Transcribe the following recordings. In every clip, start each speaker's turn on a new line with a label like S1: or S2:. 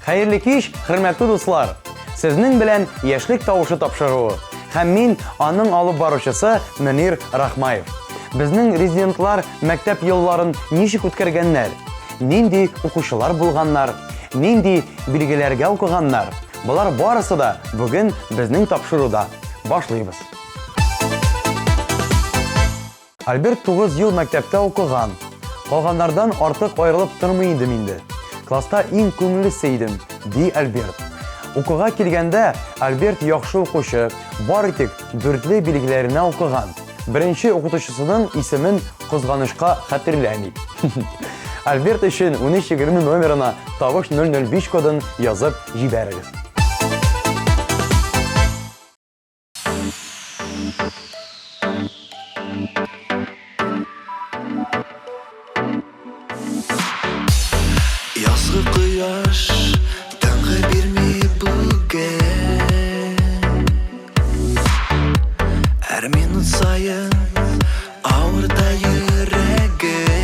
S1: Хәерле кич, хөрмәтле дуслар! Сезнең белән Яшьлек тавышы тапшыруы һәм мин, аның алып баручысы Мөнир Рахмаев. Безнең резидентлар мәктәп елларын ничек үткәргәннәр? Нинди укучылар булганнар? Нинди билгеләргә укыганнар? Болар барысы да бүген безнең тапшыруда. Башлыйбыз. Альберт 9 ел мәктәптә укыган. Калганнардан артык аерылып тормый идем инде. Класста иң күңеллесе идем, ди Альберт. Укуга килгәндә, Альберт яхшы укучы, бары тик дүртле билгеләренә укыган. Беренче укытучысының исемен кызганычка хәтерләми. Альберт өчен 1320 номерына тавыш 005 кодын язып җибәрегез.
S2: Язгы кояш тынгы бирми бүген Һәр минут саен авырта йөрәгем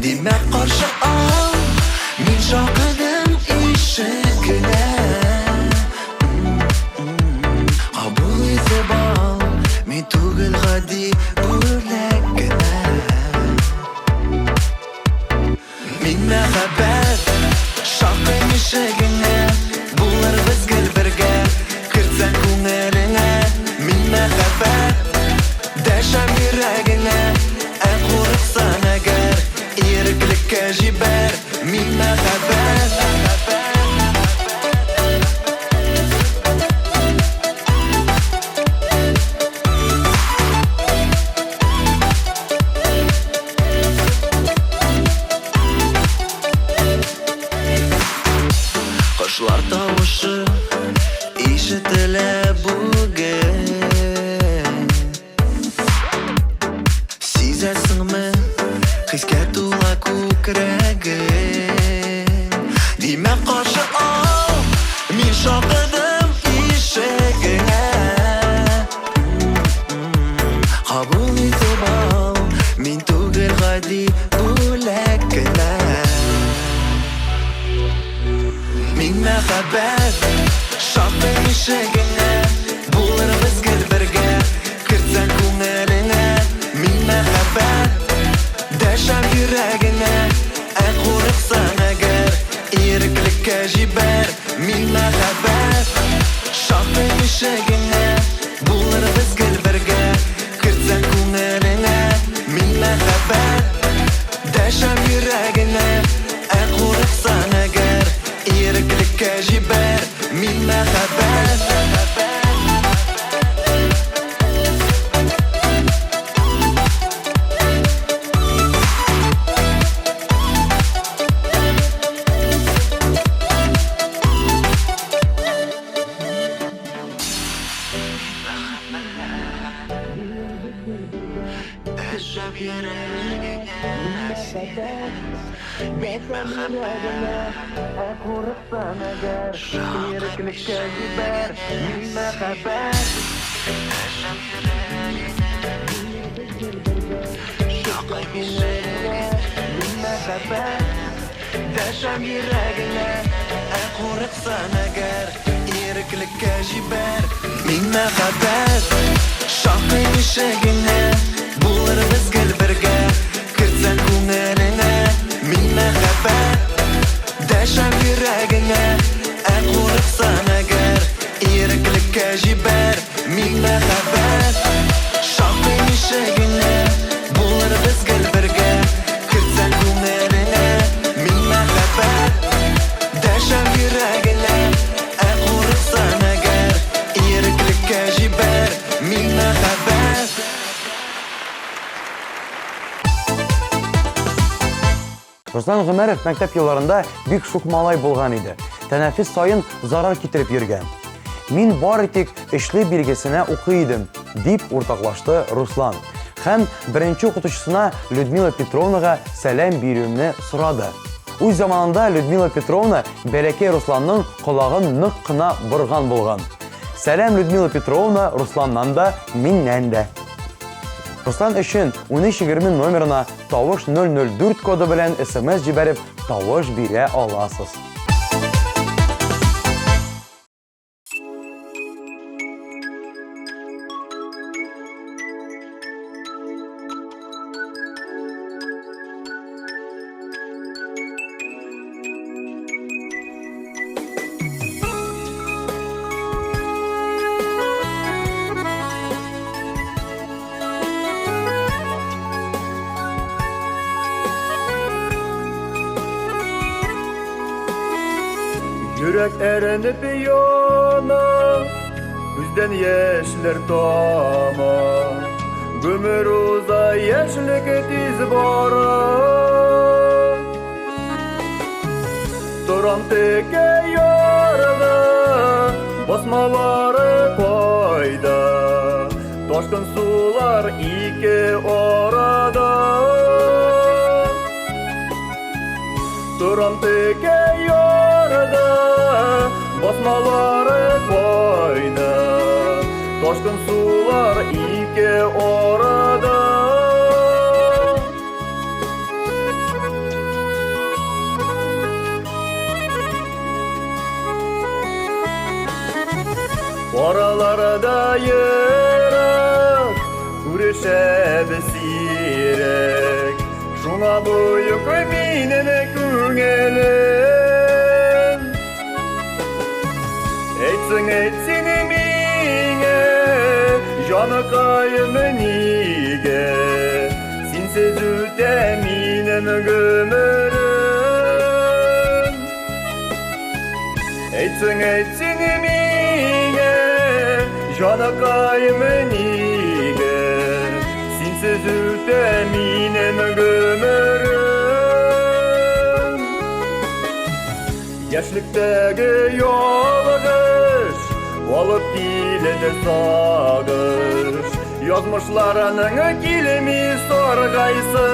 S2: Димәк каршы ал, мин шакыдым ишегенә Кабул итеп ал, мин түгел гади бүләк кенә. Мин мәхәббәт, шакыйм ишегеңә, булырбыз гел бергә, кертсәң күңелеңә. Мин мәхәббәт, дәшәм йөрәгеңә, ә курыксаң әгәр, иреклеккә җибәр. Мин мәхәббәт. Кошлар тавышы ишетелә бүген. Сизәсеңме, хискә тула күкрәгем. Димәк, каршы ал, мин шакыдым ишегеңә. Кабул итеп ал, мин түгел гади бүләк кенә. Мин мәхәббәт, шакыйм ишегеңә, булырбыз гел бергә, кертсәң күңелеңә. Мин мәхәббәт, дәшәм йөрәгеңә, ә курыксаң әгәр, иреклеккә җибәр. Мин мәхәббәт, шакыйм ишегеңә, булырбыз гел бергә, кертсәң күңелеңә. Мин мәхәббәт, дәшәм йөрәгеңә, ә курыксаң әгәр, иреклеккә җибәр. Мин мәхәббәт. Дәшәм йөрәгеңә синең. Мин мәхәббәт. Ә курыксаң әгәр, иреклеккә җибәр. Мин мәхәббәт. Дәшәм йөрәгеңә. Шакыйм ишегеңә. Мин мәхәббәт. Дәшәм йөрәгеңә. Ә курыксаң әгәр, иреклеккә җибәр. Мин мәхәббәт. Шакыйм ишегеңә. Булырбыз гел бергә. Кертсәң күңелеңә. Мин мәхәббәт. Дәшәм йөрәгеңә. Ә курыксаң әгәр, иреклеккә җибәр. Мин мәхәббәт. Шакыйм ишегеңә. Булырбыз гел бергә. Кертсәң күңелеңә. Мин мәхәббәт. Дәшәм йөрәгеңә. Ә курыксаң әгәр, иреклеккә җибәр. Мин мәхәббәт.
S1: Руслан Гомәров мәктәп елларында бик шук малай булган иде. Тәнәфес саен зарар китереп йөргән. Мин бары тик өчле билгесенә укый идем, дип уртаклашты Руслан. Һәм беренче укытучысына Людмила Петровнага сәлам бирүемне сорады. Үз заманында Людмила Петровна бәләкәй Русланның колагын нык кына борган булган. Сәлам, Людмила Петровна, Русланнан да, миннән дә. Руслан өчен 1320 номерына тавыш 004 коды белән смс җибәреп, тавыш бирә аласыз.
S2: Йөрәк әрнеп яна, күздән яшьләр тама. Гомер уза, яшьлек тиз бара. Торам текә ярда, басмалары кайда? Ташкын сулар ике арада. Торам текә ярда, басмалары кайда? Ташкын сулар ике арада. Араларда ерак, күрешәбез сирәк. Шуңа боек минем күңелем. Әйтсең, әйт син миңа, җаныкаем, нигә синсез үтә минем гомерем? Әйтсең, әйт син миңа, җаныкаем, нигә синсез үтә минем гомерем? Яшьлектәге ялгыш алып килде сагыш, язмышларының килми саргайсы.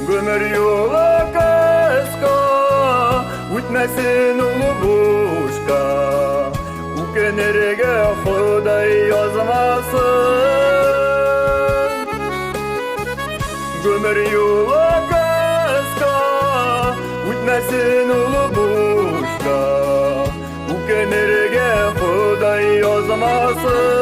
S2: Гомер юлы кыска, үтмәсен ул бушка, үкенергә Ходай язмасын. Гомер юлы кыска, үтмәсен ул бушка, үкенергә Ходай язмасын.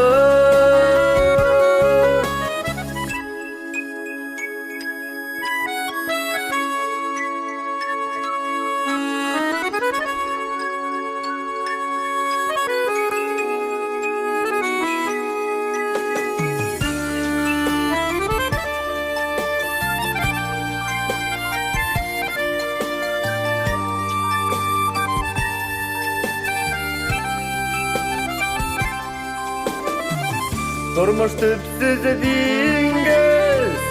S2: Тормыш төпсез диңгез,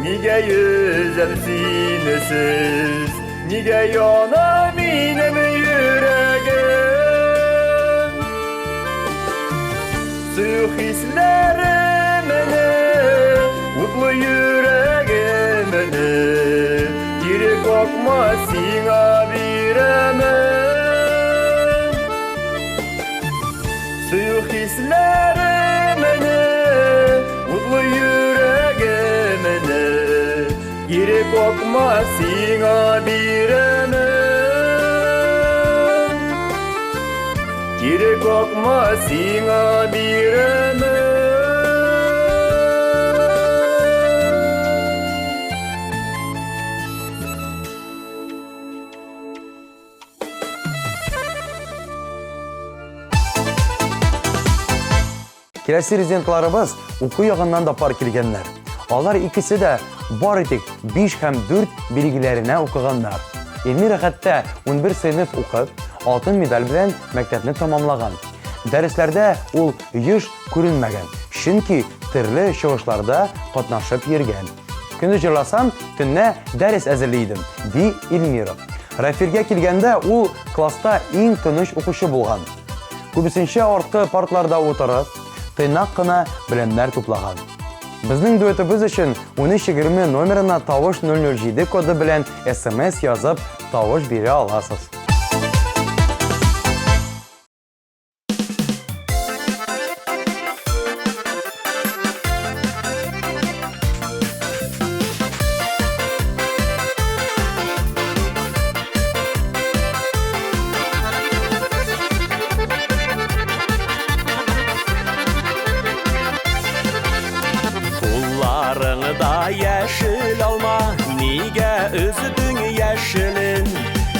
S2: нигә йөзәм синсез? Нигә яна минем йөрәгем? Сөю хисләремне, утлы йөрәгемне кире какма, сиңа бирәмен. Сөю хисләремне, утлы йөрәгемне кире какма, сиңа бирәмен. Кире какма, сиңа бирәмен.
S1: Киләсе резидентларыбыз уку ягыннан да пар килгәннәр. Алар икесе дә бары тик 5 һәм 4 билгеләренә укыганнар. Эльмира хәтта 11 сыйныф укып, алтын медаль белән мәктәпне тәмамлаган. Дәресләрдә ул еш күренмәгән, чөнки төрле чыгышларда катнашып йөргән. Көндез җырласам, төнлә дәрес әзерли идем, ди Эльмира. Рафилгә килгәндә, ул класста иң тыныч укучы булган. Күбесенчә арткы партларда утырып, тыйнак кына белемнәр туплаган. Безнең дуэтыбыз өчен 1320 номерына тавыш 007 коды белән SMS язып, тавыш бирә аласыз.
S2: Кулларыңда яшел алма, нигә өздең яшелен?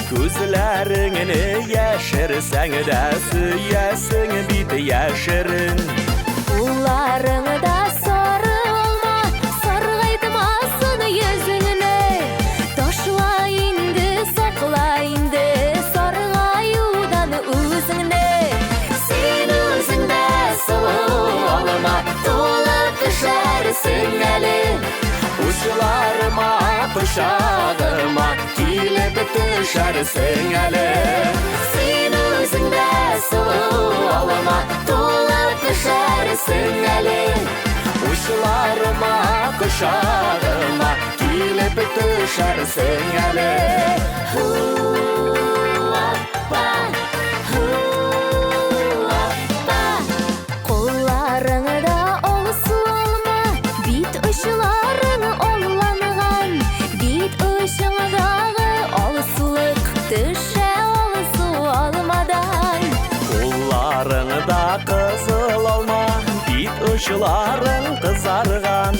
S2: Күзләреңне яшерсәң дә сөясең бит яшерен.
S3: Кулларыңда сары алма, саргайтмасын йөзеңне. Ташла инде сакла.
S2: Учларыма, кочагыма килеп төшәрсең әле.
S3: Син үзең дә сылу алма, тулып төшәрсең әле.
S2: Учларыма, кочагыма килеп төшәрсең әле.
S3: Ху-аппа, ху-аппа. Кулларыңда алсу алма, бит очларың алланган. Бит очыңдагы алсулык төшә алсу алмадан.
S2: Кулларыңда кызыл алма, бит очларың кызарган.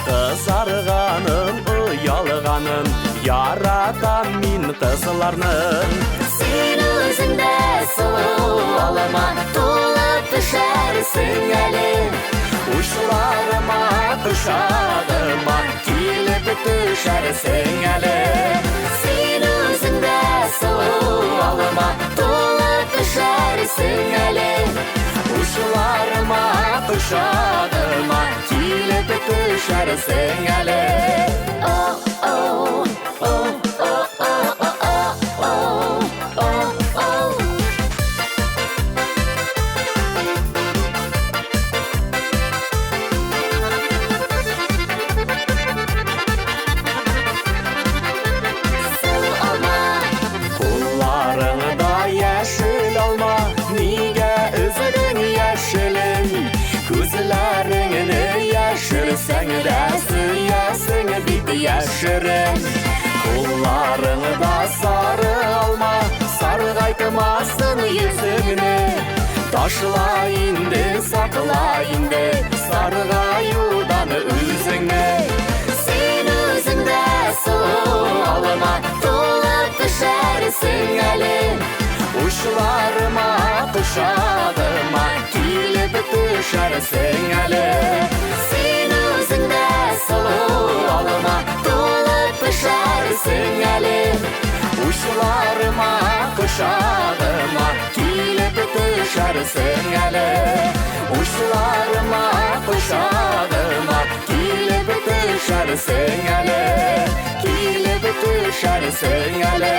S2: Кызарганын, оялганын, яратам мин кызларның.
S3: Син үзең дә сылу алма, тулып төшәрсең әле.
S2: Учларыма, кочагыма килеп төшәрсең әле.
S3: Син үзең дә сылу алма, тулып төшәрсең әле.
S2: Учларыма, кочагыма килеп төшәрсең әле.
S3: О-о, о-о-о-о-о, о-о. Сылу алма,
S2: Кулларыңда яшел алма, нигә өзең яшелен? Күзләреңне яшерсәң дә сөясең бит яшерен. Кулларыңда сары алма, саргайтмасын йөзеңне. Ташла инде, сакла инде, саргаюдан үзеңне.
S3: Син үзең дә сылу алма, тулып төшәрсең әле.
S2: Учларыма, кочагыма килеп төшәрсең әле.
S3: Син үзең дә сылу алма, тулып төшәрсең әле.
S2: Учларыма, кочагыма килеп төшәрсең әле. Учларыма, кочагыма килеп төшәрсең әле. Килеп төшәрсең әле.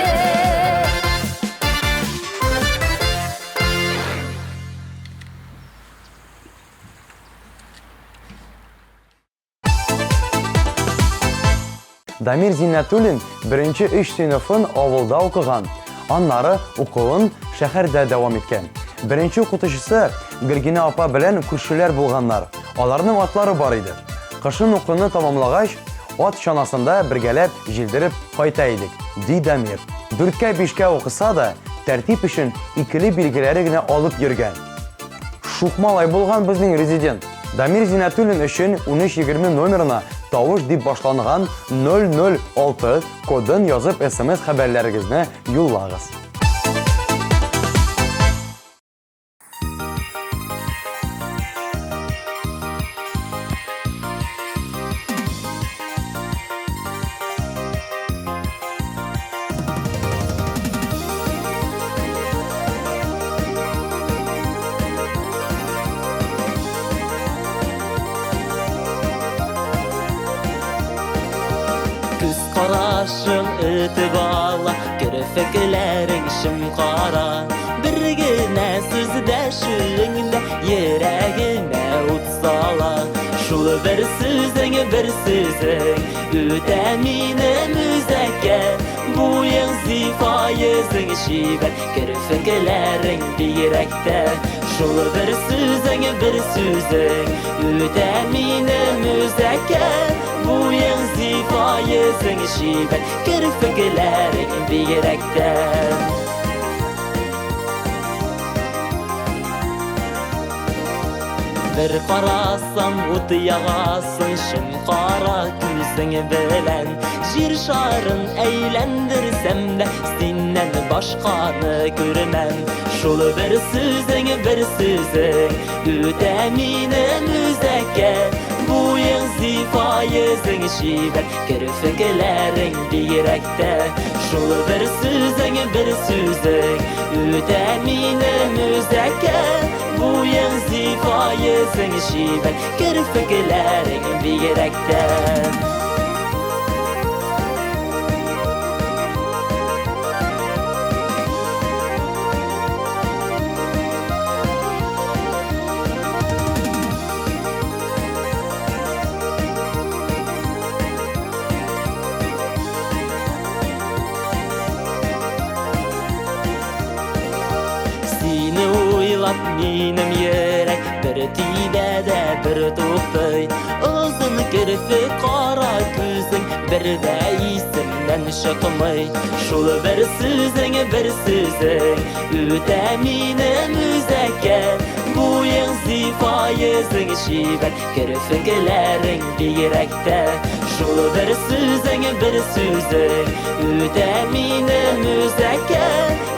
S1: Дамир Зиннәтуллин беренче өч сыйныфын авылда укыган, аннары укуын шәһәрдә дәвам иткән. Беренче укытучысы Гөлгенә апа белән күршеләр булганнар. Аларның атлары бар иде. Кышын укуны тәмамлагач, ат чанасында бергәләп җилдереп кайта идек, ди Дамир. Дүрткә бишкә укыса да, тәртип өчен икеле билгеләре генә алып йөргән. Шук малай булган безнең резидент. Дамир Зиннәтуллин өчен 1320 номерына тавыш дип башланган 006 кодын язып SMS хәбәрләрегезне юллагыз.
S4: Күз карашың өтеп ала, керфекләрең шым кара. Бер генә сүз дәшүеңдә йөрәгемә ут сала. Шул бер сүзең, бер сүзең үтә минем үзәккә. Буең зифа, йөзең чибәр, керфекләрең бигрәк тә. Шул бер сүзең, бер сүзең үтә минем үзәккә. Буең зифа, йөзең чибәр, керфекләрең бигрәк тә. Бер карасам ут ягасың, чын кара күзең белән. Җир шарын әйләндерсәм дә, синнән башканы күрмәм. Шул бер сүзең, бер сүзең үтә минем үзәккә. Буең зифа, йөзең чибәр, керфекләрең бигрәк тә. Шул бер сүзең, бер сүзең үтә минем үзәккә. Буең зифа, йөзең чибәр, керфекләрең бигрәк тә. Шаулап минем йөрәк бер тибә дә бер туктый. Озын керфек кара күзең бер дә исемнән чыкмый. Шул бер сүзең, бер сүзең үтә минем үзәккә. Буең зифа, йөзең чибәр, керфекләрең бигрәк тә. Шул бер сүзең, бер сүзең үтә минем үзәккә.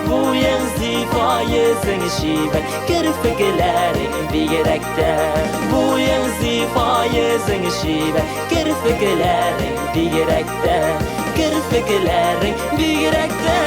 S4: Буең зифа, йөзең чибәр, керфекләрең бигрәк тә. Буең зифа, йөзең чибәр, керфекләрең бигрәк тә. Керфекләрең бигрәк тә.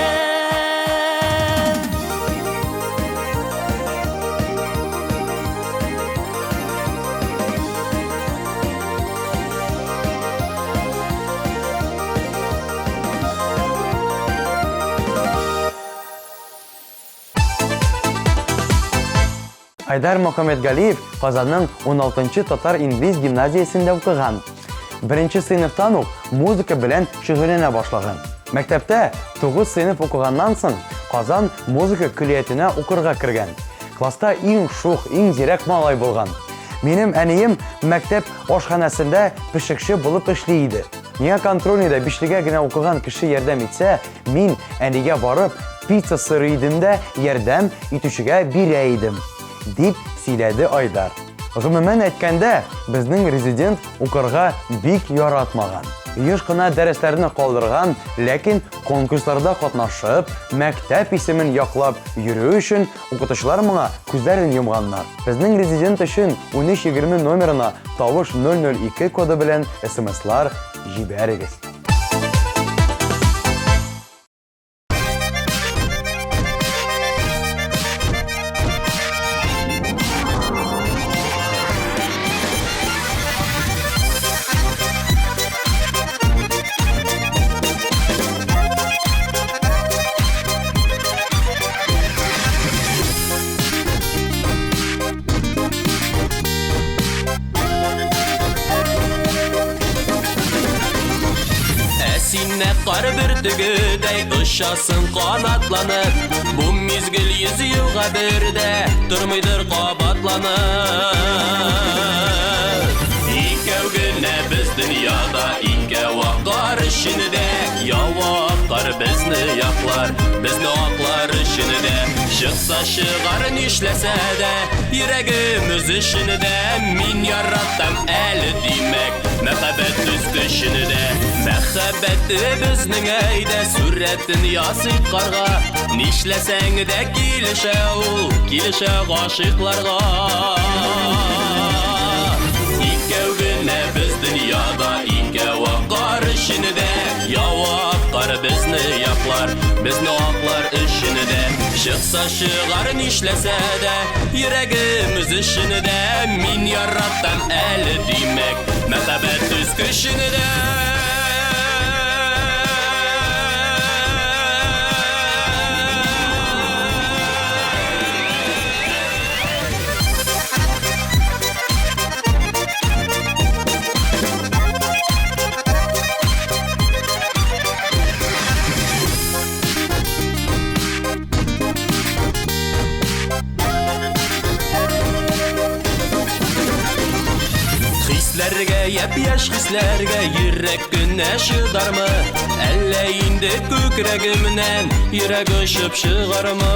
S1: Айдар Мөхәммәтгалиев Казанның 16-нчы татар-инглиз гимназиясендә укыган. Беренче сыйныфтан ук музыка белән шөгыльләнә башлаган. Мәктәптә 9 сыйныф укыганнан соң Казан музыка көллиятенә укырга кергән. Класста иң шук, иң зирәк малай булган. Минем әнием мәктәп ашханәсендә пешекче булып эшли иде. Миңа контрольныйда бишлегә генә укыган кеше ярдәм итсә, мин әнигә барып пицца сорый идем дә ярдәм итүчегә бирә идем, дип сөйләде Айдар. Гомумән әйткәндә, безнең резидент укырга бик яратмаган. Еш кына дәресләрне калдырган, ләкин конкурсларда катнашып, мәктәп исемен яклап йөрү өчен укытучылар моңа күзләрен йомганнар. Безнең резидент өчен 1320 номерына тавыш 002 коды белән смслар җибәрегез.
S5: Ә син нәкъ кар бөртегедәй очасың канатланып. Бу мизгел йөз елга бер дә тормыйдыр кабатланып. Икәү генә без дөньяда, икәү ак кар эчендә. Ява кар безне яклар, безне аклар өчен дә. Чыкса чыгар нишләсә дә, йөрәгем үз эчендә. Мин яратам әле, димәк, мәхәббәт үз көчендә. Мәхәббәтебезнең әйдә сурәтен ясыйк карга. Нишләсәң дә килешә ул, килешә гашыйкларга. Икәү генә без дөньяда, икәү ак кар эчендә. Ява кар безне яклар, безне аклар өчен дә. Чыкса чыгар нишләсә дә, йөрәгем үз эчендә. Мин яратам әле, димәк, мәхәббәт үз көчендә. Хисләргә, япь-яшь хисләргә йөрәк кенә чыдармы? Әллә инде күкрәгемнән йөрәк очып чыгармы?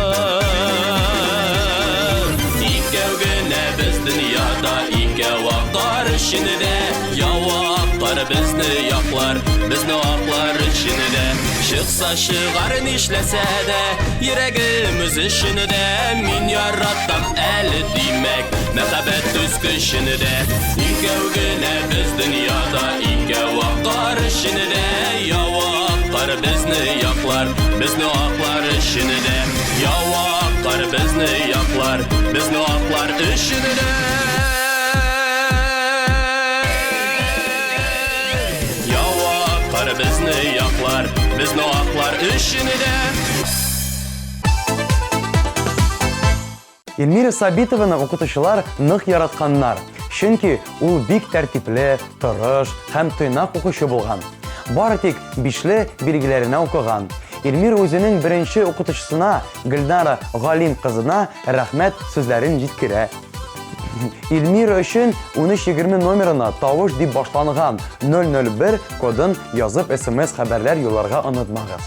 S5: Икәү генә без дөньяда, икәү ак кар эчендә. Ява кар безне яклар, безне аклар өчен дә. Чыкса чыгар нишләсә дә, йөрәгем үз эчендә. Мин яратам әле, димәк, мәхәббәт үз көчендә. Икәү генә без дөньяда, икәү ак кар эчендә. Ява кар безне яклар, безне аклар өчен дә. Ява кар безне яклар, безне аклар өчен дә. Ява кар безне яклар, безне аклар өчен дә.
S1: Эльмира Сабитованы укытучылар нык яратканнар, чөнки ул бик тәртипле, тырыш һәм тыйнак укучы булган. Бары тик бишле билгеләренә укыган. Илмир үзенең беренче укытучысына Гөлнара Галим кызына рәхмәт сүзләрен җиткерә. Илмир өчен 1320 номерына тавыш дип башланган 001 кодын язып смс хәбәрләр юлларга онытмагыз.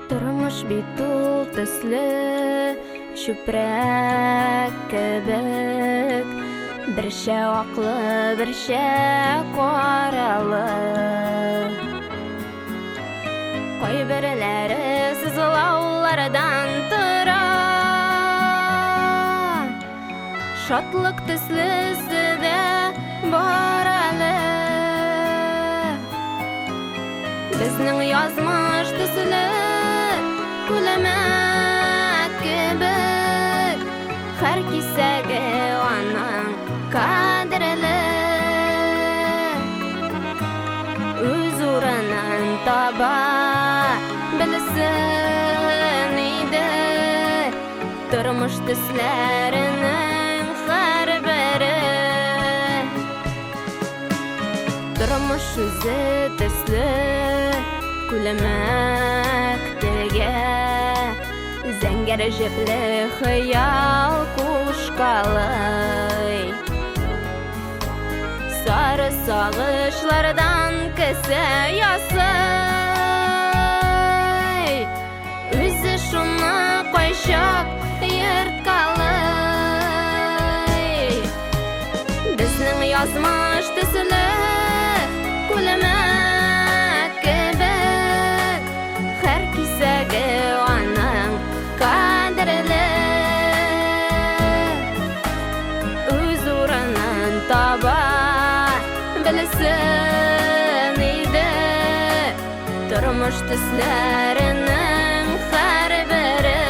S6: Тормыш бит ул төсле чүпрәк кебек, берчә аклы, берчә каралы. Кайберләре сызлаулардан тора, Шатлык төслесе дә бар әле. Безнең язмыш төсле күлмәк кебек, һәр кисәге аның кадерле. Үз урынын таба белсен иде тормыш төсләренең һәрбере. Тормыш үзе төсле күлмәк тегә, зәңгәр җепле хыял кушкалый. Сары сагышлардан кесә ясый, үзе шуны кайчак ерткалый. Безнең язмыш төсле күлмәк кебек, һәр кисәге аның кадерле. Үз урынын таба белсен иде тормыш төсләренең һәрбере.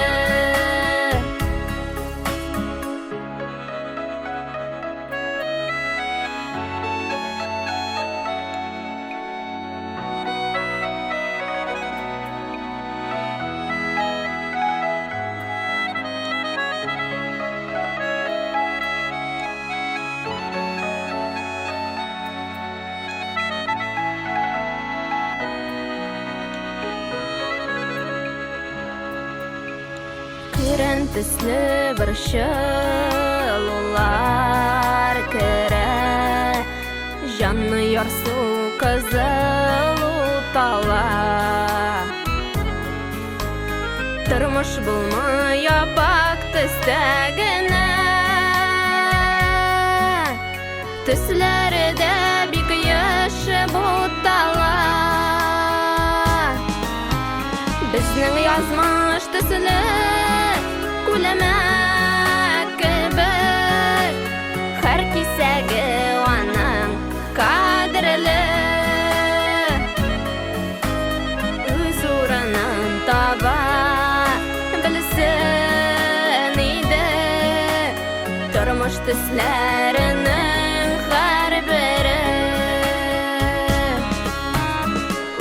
S6: Көрән төсле борчылулар керә, җанны ярсу кызыл утала. Тормыш булмый апак төстә генә, төсләре дә бик еш бутала. Безнең язмыш төсле күлмәк кебек, һәр кисәге аның кадерле. Үз урынын таба белсен иде тормыш төсләренең һәрбере.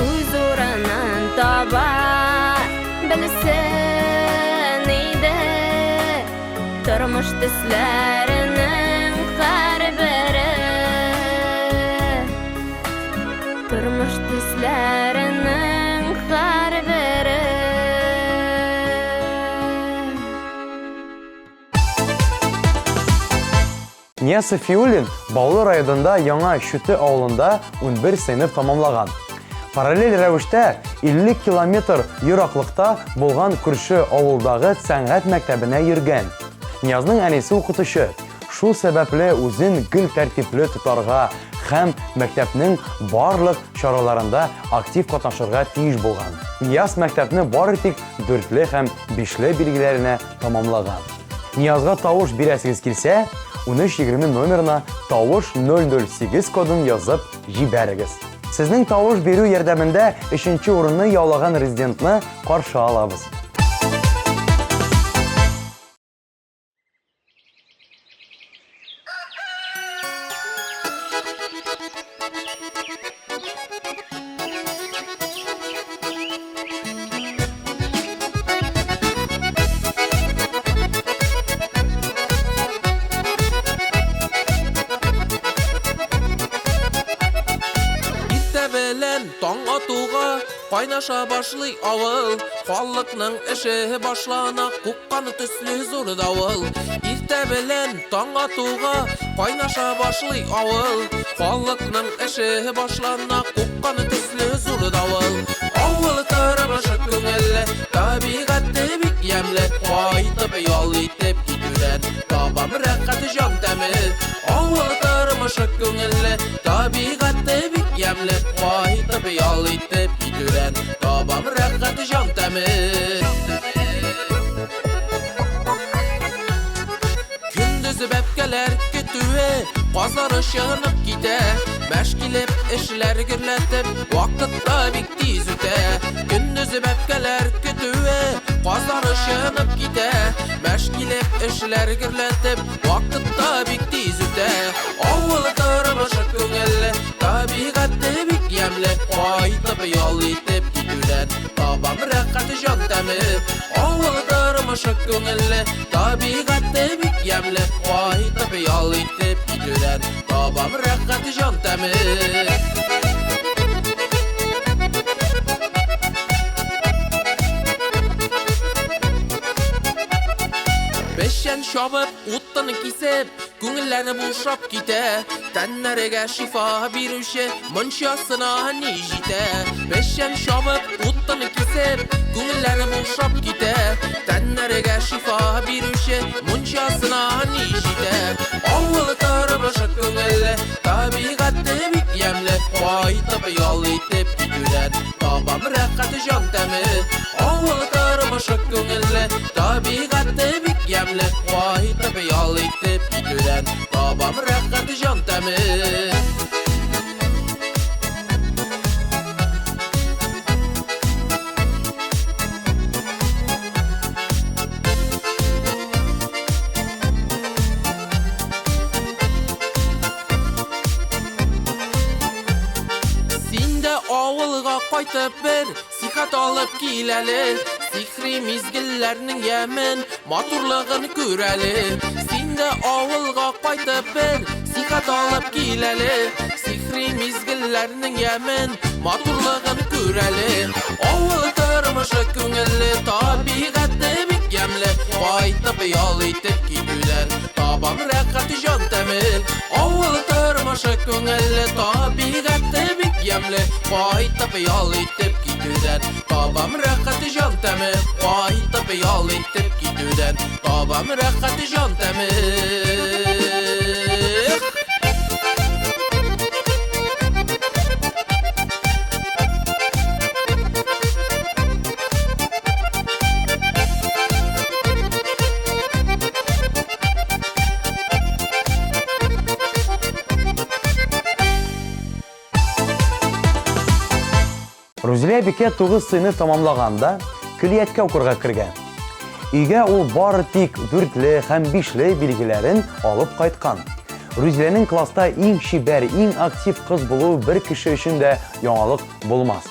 S6: Үз урынын таба белсен иде тормыш төсләренең һәрбере. Тормыш төсләренең һәрбере.
S1: Нияз Сафиуллин Баулы районында Яңа Чүте авылында 11 сыйныф тамамлаган. Параллель рәвештә 50 километр ераклыкта булган күрше авылдагы сәнгать мәктәбенә йөргән. Ниязның әнисе укытучы. Шул сәбәпле үзен гел тәртипле тотарга һәм мәктәпнең барлык чараларында актив катнашырга тиеш булган. Нияз мәктәпне бары тик дүртле һәм бишле билгеләренә тамамлаган. Ниязга тавыш бирәсегез килсә, 1320 номерына тавыш 008 кодын язып җибәрегез. Сезнең тавыш бирү ярдәмендә өченче урынны яулаган резидентны каршы алабыз.
S7: Иртә белән таң атуга кайнаша башлый авыл. Халыкның эше башлана, купкан төсле зур давыл. Иртә белән таң атуга кайнаша башлый авыл. Халыкның эше башлана, купкан төсле зур давыл. Авыл тормышы күңелле, табигате бик ямьле. Кайтып ял итеп китүдән табам рәхәт җан тәме. Авыл тормышы күңелле, табигате бик ямьле. Кайтып ял итеп китүдән табам рәхәт җан тәме. Көндез бәбкәләр көтүе, казлары чыгынып китә. Мәш килеп эшләр гөрләтеп, вакыт та бик тиз үтә. Көндез бәбкәләр көтүе, казлары чыгынып китә. Мәш килеп эшләр гөрләтеп, вакыт та бик тиз үтә. Авыл тормышы күңелле, табигате бик ямьле. Кайтып ял итеп китүдән табам рәхәт җан тәме. Авыл тормышы күңелле, табигате бик ямьле. Кайтып ял итеп китүдән табам рәхәт җан тәме. Печән чабып, утын кисеп, күңелләре бушап китә. Тәннәргә шифа бирүче мунчасына ни җитә. Печән чабып, утын кисеп, күңелләре бушап китә. Тәннәргә шифа бирүче мунчасына ни җитә. Авыл тормышы күңелле, табигате бик ямьле. Кайтып ял итеп китүдән табам рәхәт җан тәме. Авыл тормышы күңелле, табигате бик ямьле. Кайтып ял итеп китүдән табам рәхәт җан тәме. Син дә авылга кайтып бер сихәт алып кил әле. Сихри мизгелләрнең ямен, матурлыгын күр әле. Син дә авылга кайтып бер сихәт алып кил әле. Сихри мизгелләрнең ямен, матурлыгын күр әле. Авыл тормышы күңелле, табигате бик ямьле. Кайтып ял итеп китүдән табам рәхәт җан тәме. Авыл тормышы күңелле, табигате бик ямьле. Кайтып ял итеп китүдән табам рәхәт җан тәме. Кайтып ял итеп китүдән табам рәхәт җан тәме.
S1: Рузилә бикә 9 сыйныф тәмамлаганда көллияткә укырга кергән. Өйгә ул бары тик дүртле һәм бишле билгеләрен алып кайткан. Рузиләнең класста иң чибәр, иң актив кыз булуы бер кеше өчен дә яңалык булмас.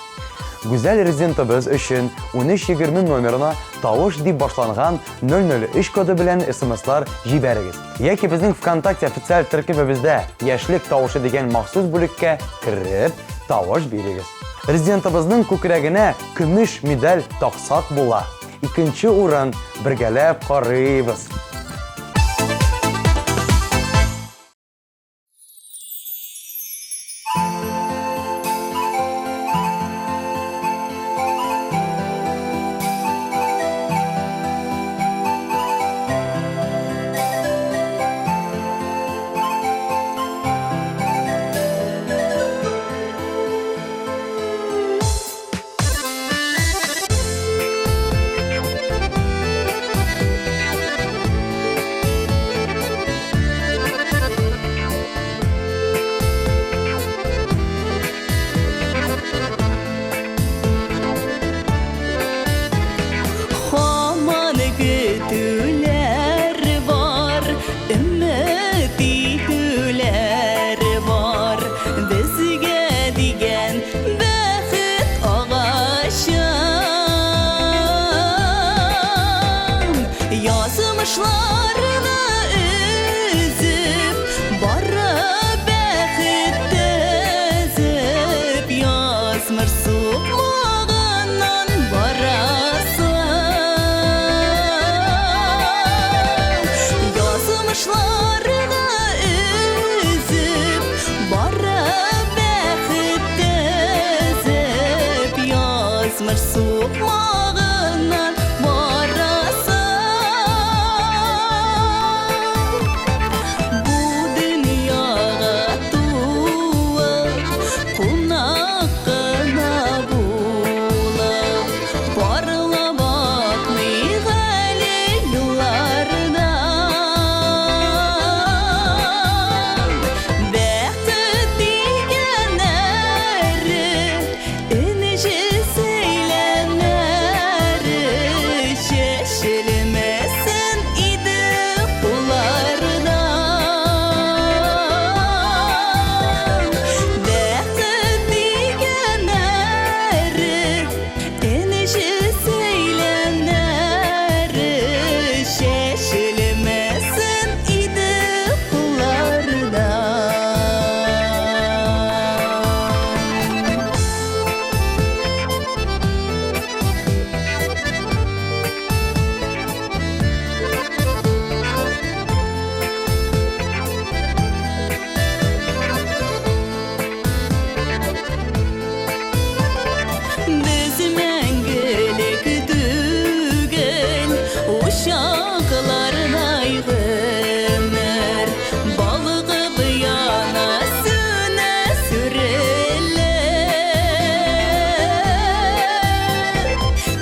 S1: Гүзәл резидентыбыз өчен 1320 номерына тавыш дип башланган 003 коды белән смслар җибәрегез. Яки безнең ВКонтакте официаль төркемебездә Яшьлек тавышы дигән махсус бүлеккә кереп, тавыш бирегез. Резидентыбызның күкрәгенә көмеш медаль таксак була. Икенче урын бергәләп карыйбыз.
S8: Язмышларны өзеп, барып бәхет төзеп, язмыш сукмагыннан барасың. Язмышларны өзеп, барып бәхет төзеп, язмыш сукмагыннан барасың. Бу дөньяга туып, кунак кына булып, парлап акмыйк әле юллардан. Бәхет дигәннәре, энҗе сәйләннәре, чәчелмәсен иде куллардан. Бәхет дигәннәре, энҗе сәйләннәре, чәчелмәсен иде куллардан. Без мәңгелек түгел, учаклардай гомер, балкып яна, сүнә, сүрелә.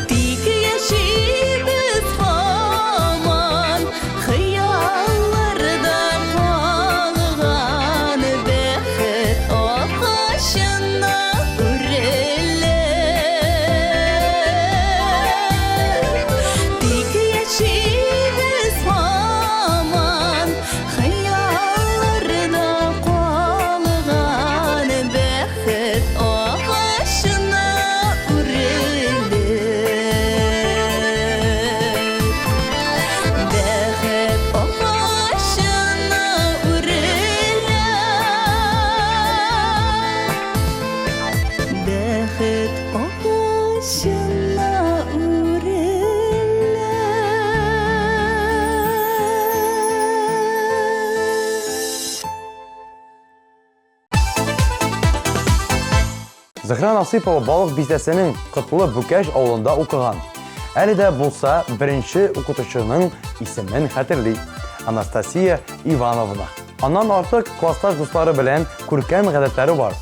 S8: Тик яшибез һаман, хыялларда калган бәхет агачына үрелә. Тик яшибез һаман, хыялларда калган бәхет агачына үрелеп. Бәхет агачына үрелеп. Бәхет агачына үрелеп.
S1: Зөһрә Насыйпова Балык бистәсенең Котлы Бүкәш авылында укыган. Әле дә булса беренче укытучының исемен хәтерли. Анастасия Ивановна. Аннан артык классташ дуслары белән күркәм гадәтләре бар.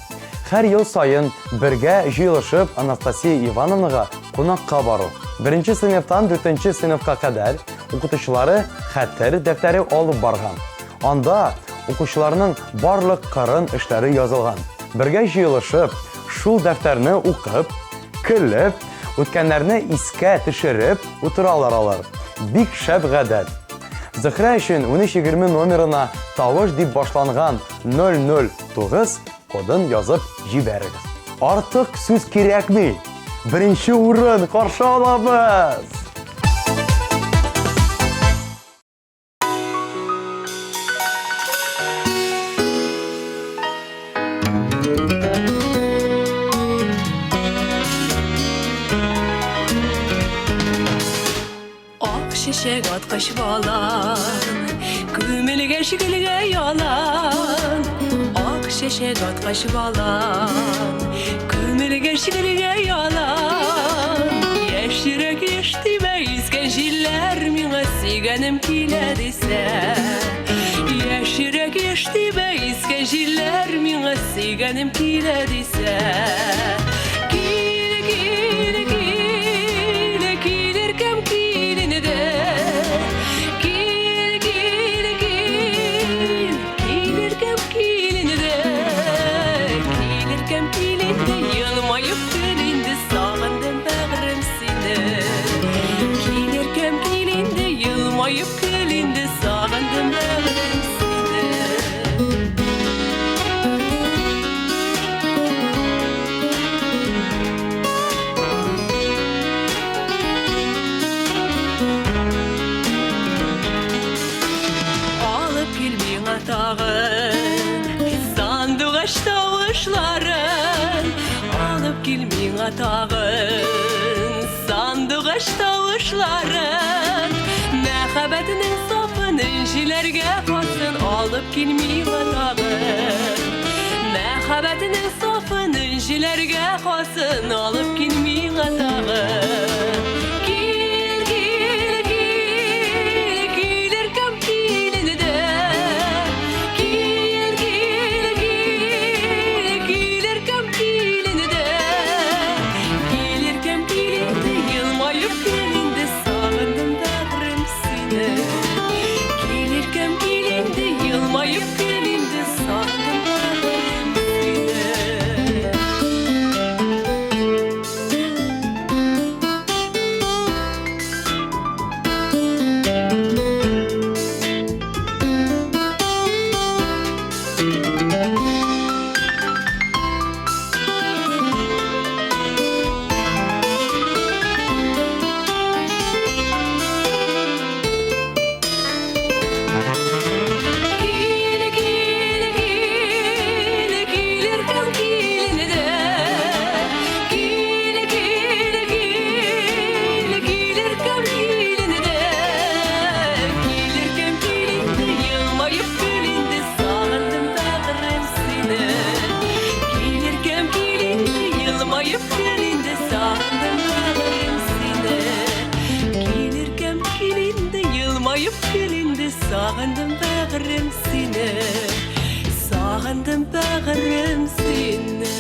S1: Һәр ел саен бергә җыелышып Анастасия Ивановнага кунакка бару. Беренче сыйныфтан дүртенче сыйныфка кадәр укытучылары хәтер дәфтәре алып барган. Анда укучыларның барлык кырын эшләре язылган. Бергә җыелышып, шул дәфтәрне укып, көлеп, үткәннәрне искә төшереп утыралар алар. Бик шәп гадәт. Зөһрә өчен 1320 номерына тавыш дип башланган 009 кодын язып җибәрегез. Артык сүз кирәкми. Беренче урын каршы алабыз.
S8: Ак чәчәк аткач балан, күмелгәч гөлгә ялан. Ак чәчәк аткач балан, күмелгәч гөлгә ялан. Яшь йөрәк яшь тибә, искән җилләр миңа сөйгәнем килә дисә. Яшь йөрәк яшь тибә, искән җилләр миңа сөйгәнем килә дисә. Кил, кил, кил, килер кем киленде. Кил, кил, кил, килер кем киленде. Килер кем киленде, елмаеп көл инде, сагындым бәгърем сине. Килер кем киленде, елмаеп көл инде, сагындым бәгърем сине. тагын Сандугач тавышларын. Мәхәббәтнең сафын энҗеләргә хасын Алып кил миңа тагын. Мәхәббәтнең сафын энҗеләргә хасын Алып кил миңа тагын. Кил, кил, кил, килер кем кил инде. Кил, кил, кил, килер кем кил инде. Килер кем кил инде, елмаеп кил инде, сагындым бәгърем сине. Килер кем кил инде, елмаеп кил инде, сагындым бәгърем сине. Кил, кил, кил, килер кем кил инде. Кил, кил, кил, килер кем кил инде. Килер кем кил инде, елмаеп кил инде, сагындым бәгърем сине. Килер кем кил инде, елмаеп кил инде, сагындым бәгърем сине. Килер кем кил инде, елмаеп кил инде, сагындым бәгърем сине. Сагындым бәгърем сине.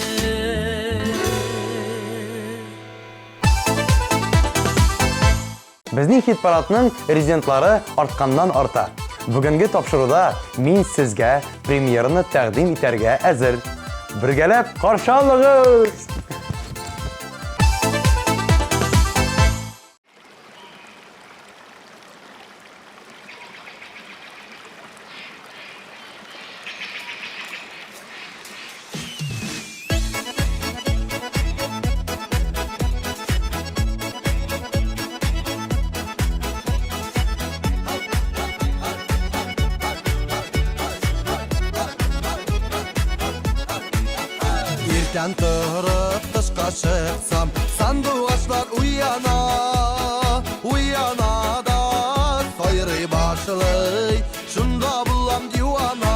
S1: Безнең хит-парадның резидентлары артканнан арта. Бүгенге тапшыруда мин сезгә премьераны тәкъдим итәргә әзер. Бергәләп каршы алыгыз!
S9: Иртән торып тышка чыксам, сандугачлар уяна, уяна да сайрый башлый, шунда булам дивана.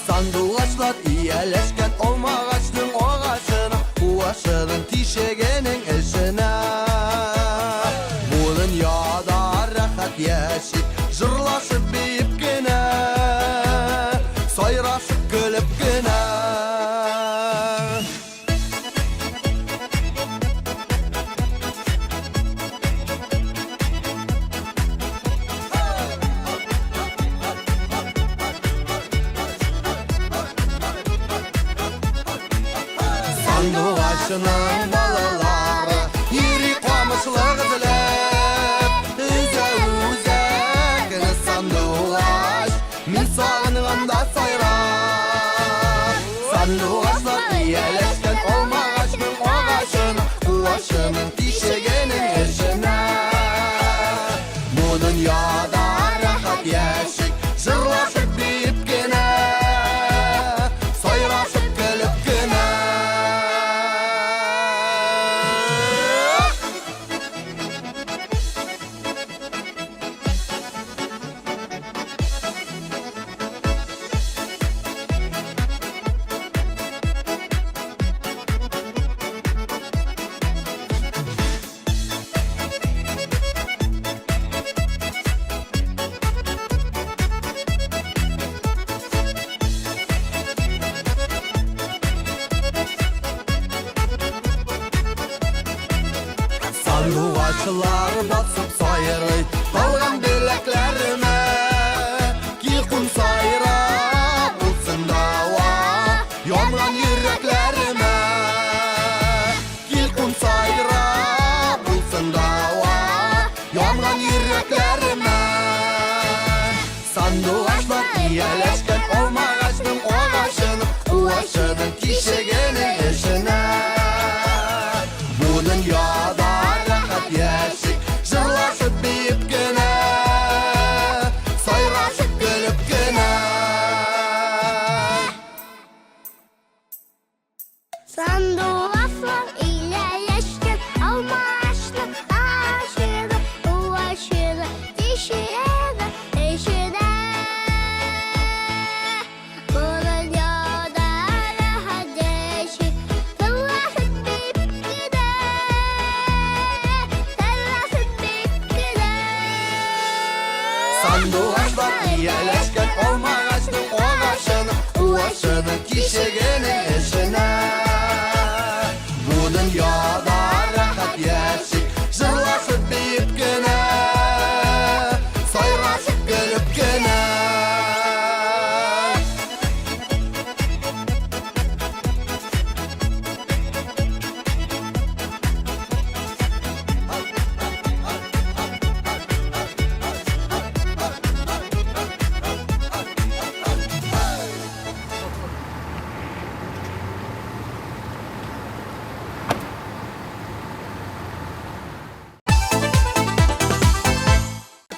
S9: Сандугачлар ияләшкән алмагачның агачына, куашының тишегенең эченә. Бу дөньяда рәхәт яшик, җырлашып биеп кенә, сайрашып көлеп кенә. Сандугачның балалары йөри камышлык эзләп, өзә үзәкне сандугач, мин сагынганда сайрап. Сандугачлар ияләшкән алмагачның агачына, куашының тишегенең эченә. Бу дөньяда рәхәт яшик, җырлашып биеп кенә, сайрашып көлеп кенә. Сандугачлар басып сайрый талган беләкләремә. Кил кун сайра, булсын дава янган йөрәкләремә. Кил кун сайра, булсын дава янган йөрәкләремә. Сандугачлар ияләшкән алмагачның агачының, куашының тишегенең эченә. Бу дөньяда рәхәт яшик, җырлашып биеп кенә, Сандугачлар ияләшкән алмагачның агачының, куачының тишегенең эченә. Бу дөньяда рәхәт яшик, җырлашып биеп кенә, сайрашып көлеп кенә.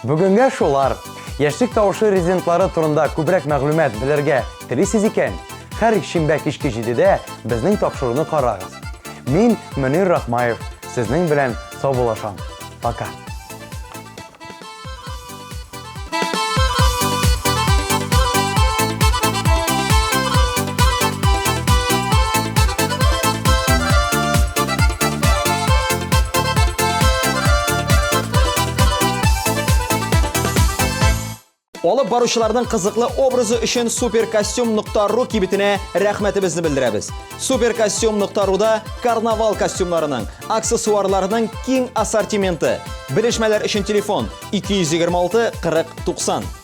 S1: Бүгенгә шулар. Яшьлек тавышы резидентлары турында күбрәк мәгълүмат белергә телисез икән, һәр шимбә кичке 7-дә безнең тапшыруны карагыз. Мин Мөнир Рахмаев, сезнең белән саубуллашам. Пока.
S10: Алып баручыларның кызыклы образы өчен суперкостюм.ру кибетенә рәхмәтебезне белдерәбез. Суперкостюм.руда карнавал костюмнарының, аксессуарларының киң ассортименты. Белешмәләр өчен телефон 226 40 90.